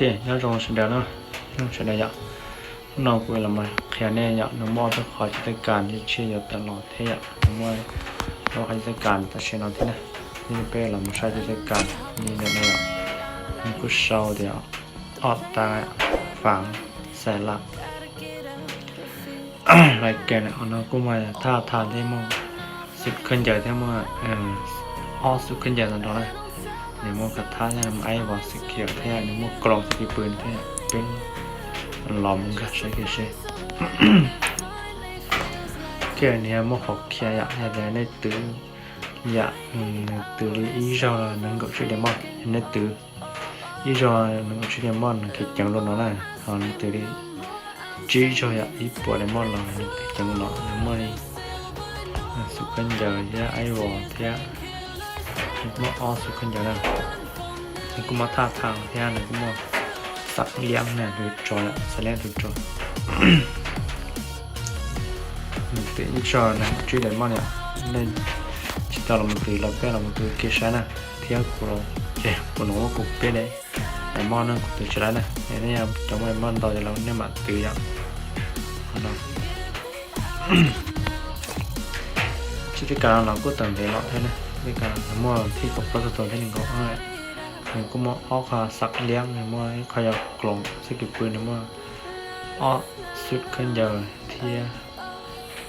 Nyob zoo sawv daws no, nyob zoo sawv daws yom. Hnub no kuv los qhia nej yom, nws muaj ob peb qhov cij txoj kas ntse tshe yuav tawm los thiab yom, nws muaj ob qhov cij txoj kas tam sim no thiab na. Peb los mus saib cij txoj kas li ntawm no yom, nws kuj sau tias ob tag fam xais laj lais ke. Qhov no kuj muaj thaj tham thiab muaj xwm khaub ncaws thiab muaj ob xwm khaub ncaws ntawm no na. Nws muaj khav thab thiab nws muaj aib vos xwm kiam thiab nws muaj kloos xwm kis pw thiab. Peb los mus nkag saib kiag seb. Kiag nws muaj qhov khiav yom, yog tias nej twv yam nws twv li ib zaug los nees nkaum tsib daim moj, yog nej twv ib zaug nees nkaum tsib daim moj nws khiav ceev dua no na. Ho nws twv li tsib zaug yom, ib puas daim moj los nws khiav ceev dua no. Nws muaj li xwm khaub ncaws thiab aib vos thiab, nws muaj ob xwm khaub ncaws na. Nws kuj muaj thaj tham thiab nws kuj muaj xam liab na, tus tsov yom, xam liab tus tsov. Nws twv ib zaug nees nkaum tsib daim moj yom, nej tsis tau los mus twv los peb los mus twv kiag saib na. Thiab kuv los ces kuv nov muab kuv peb daim moj na, kuv twv tsis laib na, nej cov muaj daim moj ntau ces los nej mam twv yom. Qhov no cij txoj kas no los kuj tawm ntev los thiab na, txij kas no muaj thib kaum plaub txog txog thib nees nkaum. Nws kuj muaj ob qho xam liab, nws muaj ib qho yog kloos xwm kis pw, nws muaj ob xwm khaub ncaws thiab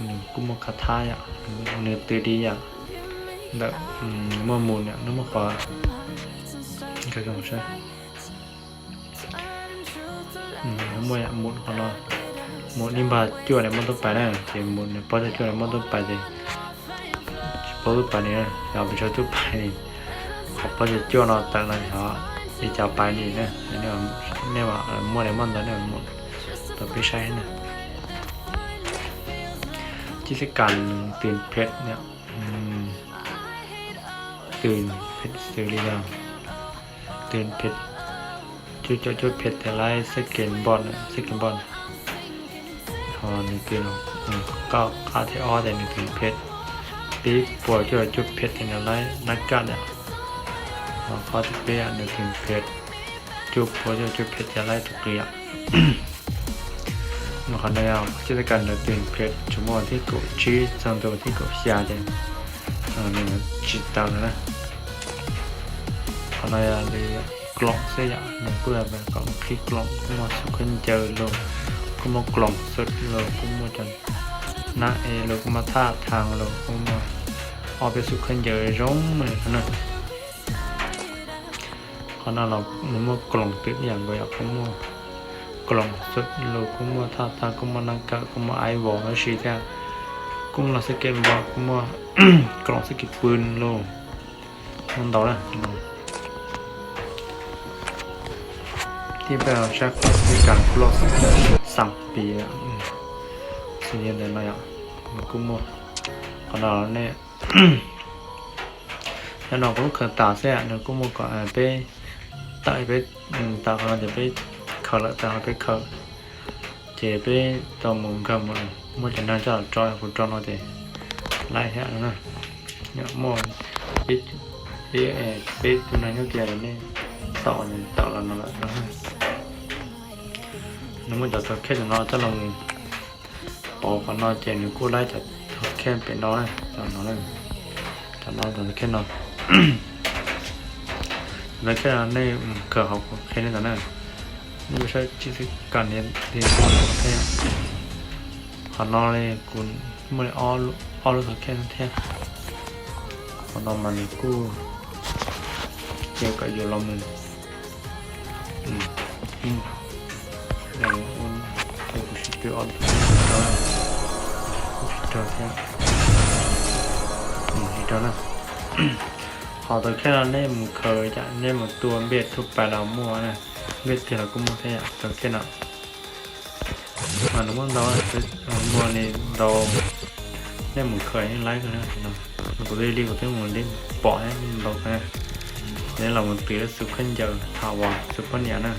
nws kuj muaj khav thab yom, nws twv li yam ntawm nws muaj mus yom, nws muaj qhov muaj yam mus qhov no, mus ib npag cuaj daim moj tuaj pais na, ces mus nws plaub caug cuaj daim moj tuaj pais ces tsis paub tuaj pais li, yog pes tsawg tuaj pais li. Qhov plaub caug cuaj no tawm los yog li cas pais li na. Nej muaj daim moj ntawd nej mus tau peb saib na. Cij txoj kas nws twv phem, twv phem xws li yog twv phem cuaj caum cuaj phem tias laib second bot, second bot. Ho nws twv no, qab thiab ob tias nws twv phem peb puas cuaj caum cuaj phem tias nws laib nab kaj yom. Ho qhov thib peb nws twv phem cuaj puas cuaj caum cuaj phem tias laib tus qis yom. Qhov no yog cij txoj kas ntawd twv phem tsuas muaj thib kaum tsib txog ntua thib kaum xya ces nws tsis tawm lawm na. Qhov no yog li kloos xwb yom, nws kuj yog kom qhib kloos, kuj muaj xwm khaub ncaws los, kuj muaj kloos xwm los, kuj muaj cov nab es los, kuj muaj thaj tham los, kuj muaj ob peb xwm khaub ncaws zoo li no na. Qhov no los nws muaj kloos twm ib yam nkaus yom, kuj muaj kloos xwm los, kuj muaj thaj tham, kuj muaj nab kawm, kuj muaj aib vos tab sis thiab kuj muaj xwm kis npog, kuj muaj kloos xwm kis pw los, muaj ntau na. Thiab peb los saib qhov cij kas plot xam pis xws li ntawm no yom, nws kuj muaj. Qhov no nej, nyob no kuv lub khaws tas xwb, nws kuj muaj kom peb tawm, peb tawm qhov no ces peb khaws lawm, tawm qhov peb khaws ces peb tau mus nkag mus, muaj cov neeg coj los tso, kuv tso no ces laib thiab na. Muaj peb, peb tus neeg nyob kiag nej tawm, tawm los no lawm no. Nws muaj cov thav khej no coj los mus pauv qhov no ces nws kuj laib cov thav khej pem no na, cov no, cov no thav khej no. Thav khej no nej mus khaws hauv kuv qhia nej ntawd na. Nej mus saib cij txoj kas li li qhov no li kuv muaj li ob lub thav khej no thiab. Qhov no mas nws kuj cia kom yus los mus, kuv siv twb ob lub thav khej no, kuj tsis raug thiab, tsis raug na. Qhov thav khej no nej mus khaws cas nej mus tua npej thuj pais los muaj na, npej twg los kuj muaj thiab yom, thav khej no. Mas nws muaj ntau, muaj li ntau, nej mus khaws yeej laib kawg na. Kuv twb li, kuv twb mus li pom thiab ntau kawg na. Ces nej los mus twv xwm khaub ncaws tham uas xwm poj niam na,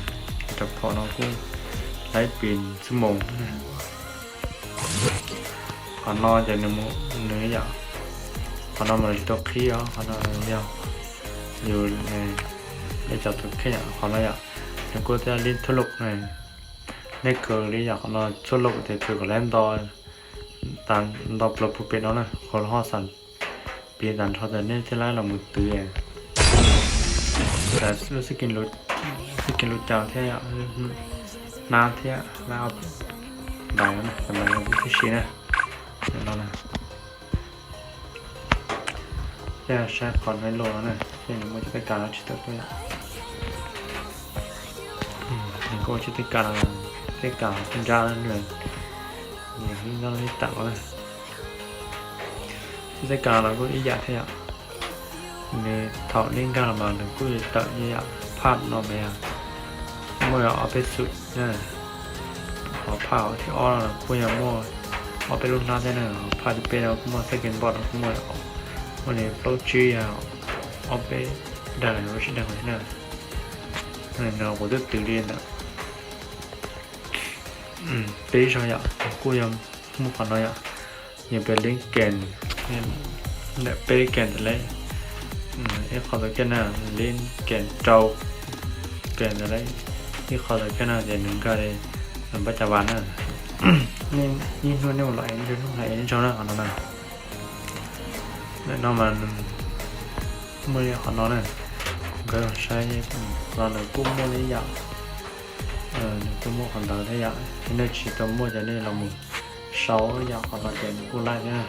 rau phom no kuj laib pis xwb moos na. Qhov no ces nws, nws yom, qhov no mas tsis tau qhib os, qhov no yog yus li cov thav khej yom, qhov no yom, Ces kuj thiaj li txhua lub, nej khaws li yam qhov no txhua lub ces khaws kom lawv nto, tas nto plaws puag pem no na, qhov lub hoj xam piv tas nrho tas nej thiaj li los mus twv. Lub skin lub cav thiab yom, hnab thiab lab ntais no na, mas kuv tib si na, no na. Thiab saib qhov no loj no na, thiab nws muaj cov tej kas no tsis tawm tuaj yom. Nws kuj ua cov tej kas no, tej kas nrab nrab no, nws nyob li tawm no na. Cov tej kas no los kuj ib yam thiab yom. Nws thaum nej nkag los mas nws kuj yuav tawm li yam phaj no mas yog muaj ob peb xub na. Qhov phaj thib ob no kuj yog muaj ob peb lub hnab thiab na, qhov phaj thib peb no kuj muaj, second boss no kuj muaj, muaj li plaub tsib yog ob peb dag los yog plaub tsib dag thiab na. No kuv twb twv li ntawm peb zaug yom, kuj yog muaj qhov no yom. Yog peb lib kem, ntawm peb kem ntawd lawm, ib qho tawm kiag na, lib kem rau kem ntawd lawm, ib qho tawm kiag no ces nws nkag li npaj cas vas na. Ib hnub nej mus los es hnub los es ntsoog na qhov no na. Ntawm no mas muaj li qhov no na, nkawd saib los nws kuj muaj li yam, nws kuj muaj qhov ntawd thiab yom, nej tsis tau muaj ces nej los mus sau yom, qhov no ces nws kuj laij thiab.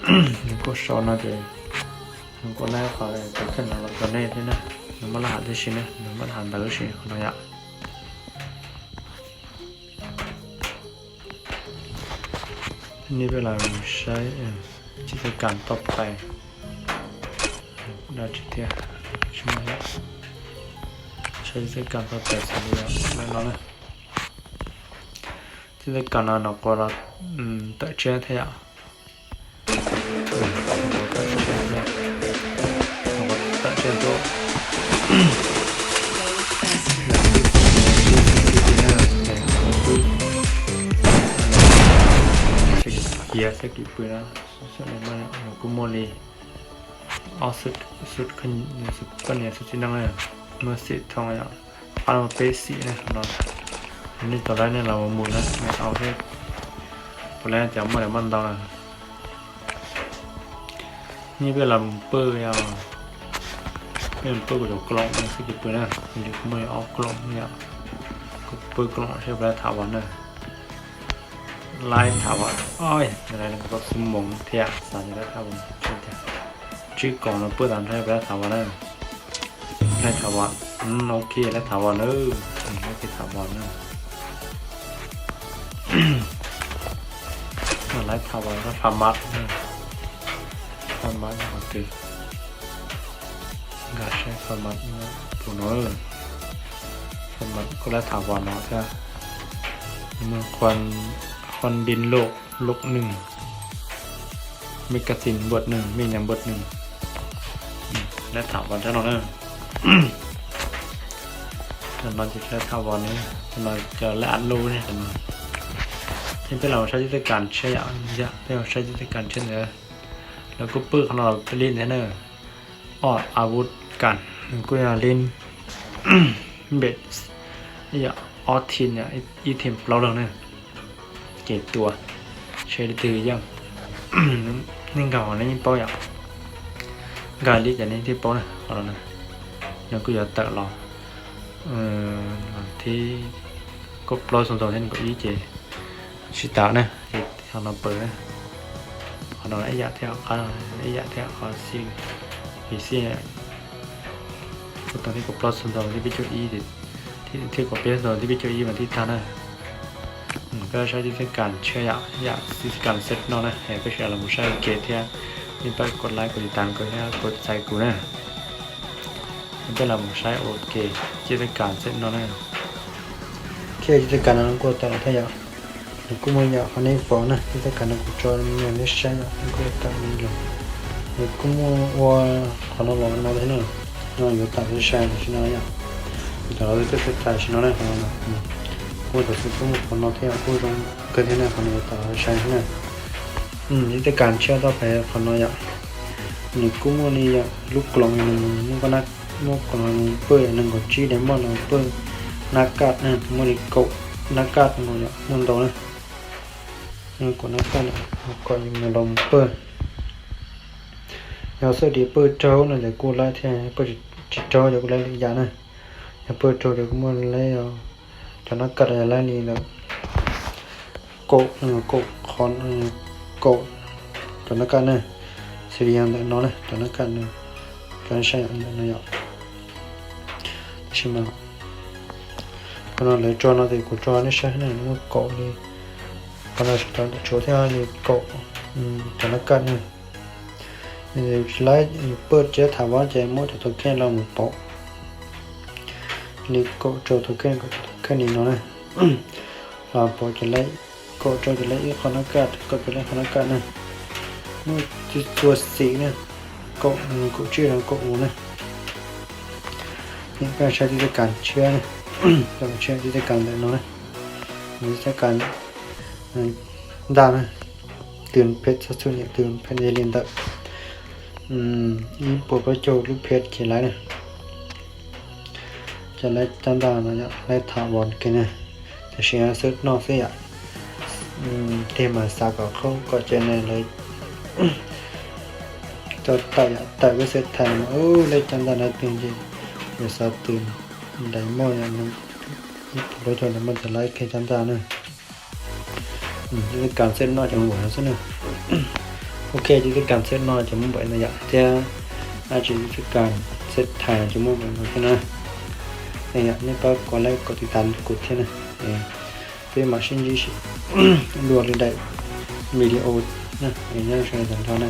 Nws kuj sau no ces nws kuj laij qhov tawm kiag no los rau nej thiab na. Nws muaj laj hav tib si na, nws muaj laj hav ntawd si qhov no yom. Thiab nej peb los saib cov tej kas toj pais, dab tsi thiab, saib cov tej kas toj pais xws li no na. Cov tej kas no nws kuj los tawm tshiab thiab yom. Tawm tshiab thiab, tawm tshiab tuaj. Hiav xab kis pw na, kuj muaj li ob xub, koj niam xub txiv neej na, muaj xim thoo yom, qab muaj peb xim na no. Nej tau lawm nej los mus na, nej au thiab, puas lawm cov muaj lawm muaj ntau na. Nej peb los pw yom, peb los pw kuv cov kloom no xwb ces pw na, li kuv muaj ob kloom yom, kuv pw kloom seb puas laib tham vas na. Laib tham vas, oj, kuv tau xub moov thiab xav tias laib tham vas thiab. Tsib koom no pw tas nrho puas laib tham vas na. Laib tham vas, ok, laib tham vas na, laib tham vas na. Laib tham vas, farm map, farm map qhov twg? Nkag saib farm map pum no, farm map kuj laib tham vas no thiab. Khuan bin loj, loj nws, magazine npuaj nws, me nyuam npuaj nws. Laib tham vas rau no na. Tam no ces laib tham vas ne, tam no ces laib av lub ne tam no. Ces peb los saib cov tej kas tshiab yom, peb los saib cov tej kas tshiab ntawd. Lawv kuj pw qhov no los peb li ntawd na. Ob av vub kas, nws kuj yog li npem, yog ob thim, ib thim plaub leeg na. Ces tua, seb leej twg yeej, nej nkag los nej yeej paub yom. Nkag li ces nej thiaj paub na, qhov no na. Nws kuj yuav tawm los thib kaum plaub xyoo thaum thiab kaum ib ces tsis tawm na, ces qhov no pw na. Qhov no ib yam thiab qhov qab, ib yam thiab qhov xij, xij kuj tau thib kaum plaub xyoo thaum thiab peb caug ib, thiab kaum peb xyoo thaum thiab peb caug ib mas thiaj tag na. Peb saib cov tej kas tshiab yom, yam cov tej kas xwb no na, peb sawv daws los mus saib ua ke thiab, nej pab kov like kov tiv tas kuv thiab kov txhais kuv na. Peb los mus saib ua ke cov tej kas xwb no na. Thiab cov tej kas no kuj tawm thiab yom. Nws kuj muaj yam qhov nej pom na, cov tej kas no kuv tso me nyuam nej saib yom, nws kuj tawm me lug. Nws kuj muaj ua qhov no los no thiab na, no yuav tawm sai sai tam sim no yom. Yuav tawm los twb tawm sai sai tam sim no na, qhov no. Kuj tau xwb kuj muaj qhov no thiab yom, kuj zoo kawg thiab na, qhov no yuav tawm sai sai thiab na. Cov tej kas tshiab toj pais qhov no yom. Nws kuj muaj li yom, lub kloom nws muaj koj nab muab kom los pawj yom, nees nkaum tsib diamond los pawj nab kaj na, muaj li kaum nab kaj no yom, muaj ntau na. Kaum nab kaj na, kom mus los pawj. Yog xwb tias pawj raug no ces kuj laib thiab, pawj tsis raug ces kuj laib lwm yam na. Yog pawj raug ces kuj muaj laib, cov nab kaj los yog laib li ntawm kaum, kaum qhov, kaum cov nab kaj na, xws li yog ntawm no na, cov nab kaj no, cov nab kaj ntawm no yom. Tab sis mas qhov no lawv tso no ces kuv tso nej saib na, muaj kaum li, qhov no tsuas thiaj li kaum cov nab kaj na. Tsis laib, yus pawj tsiab tham vab ces muab cov token los mus pauv li kaum rau token, kaum cov token li no na. Los pauv ces laib kaum rau ces laib ib qho nab kaj, kaum rau laib qho nab kaj na. Muaj txhua xim na, kaum, kaum tsib rau kaum mus na. Nim peb saib tib txoj kas tshiab na, tib txoj kas ntawm no na, tib txoj kas ntag na, twm phem txog txhua niam twm phem li ntawm ib puas plaub caug lub phem ces laib na. Ces laib caj ntaj no yom, laib tham vab kiag na. Tam sim no xwb noj xwb yom, tiag mas xav kom qhub kom ces ne lawv tau tawm yom, tawm lub xwb tham mas laib caj ntaj no twg ces yus xav twm diamond yom, ib puas plaub caug diamond ces laib kiag caj ntaj na. Tib txoj kas xwb noj ces mus npaum no xwb na. Ok, tib txoj kas xwb noj ces muaj npaum no yom, thiab dab tsi tib txoj kas xwb tham ces muaj npaum no thiab na. Yom, nej pab kom like kom tiv tas kuv thiab na. Peb mam sib ntsib dua lwm daim video na, nyob zoo tag nrho na.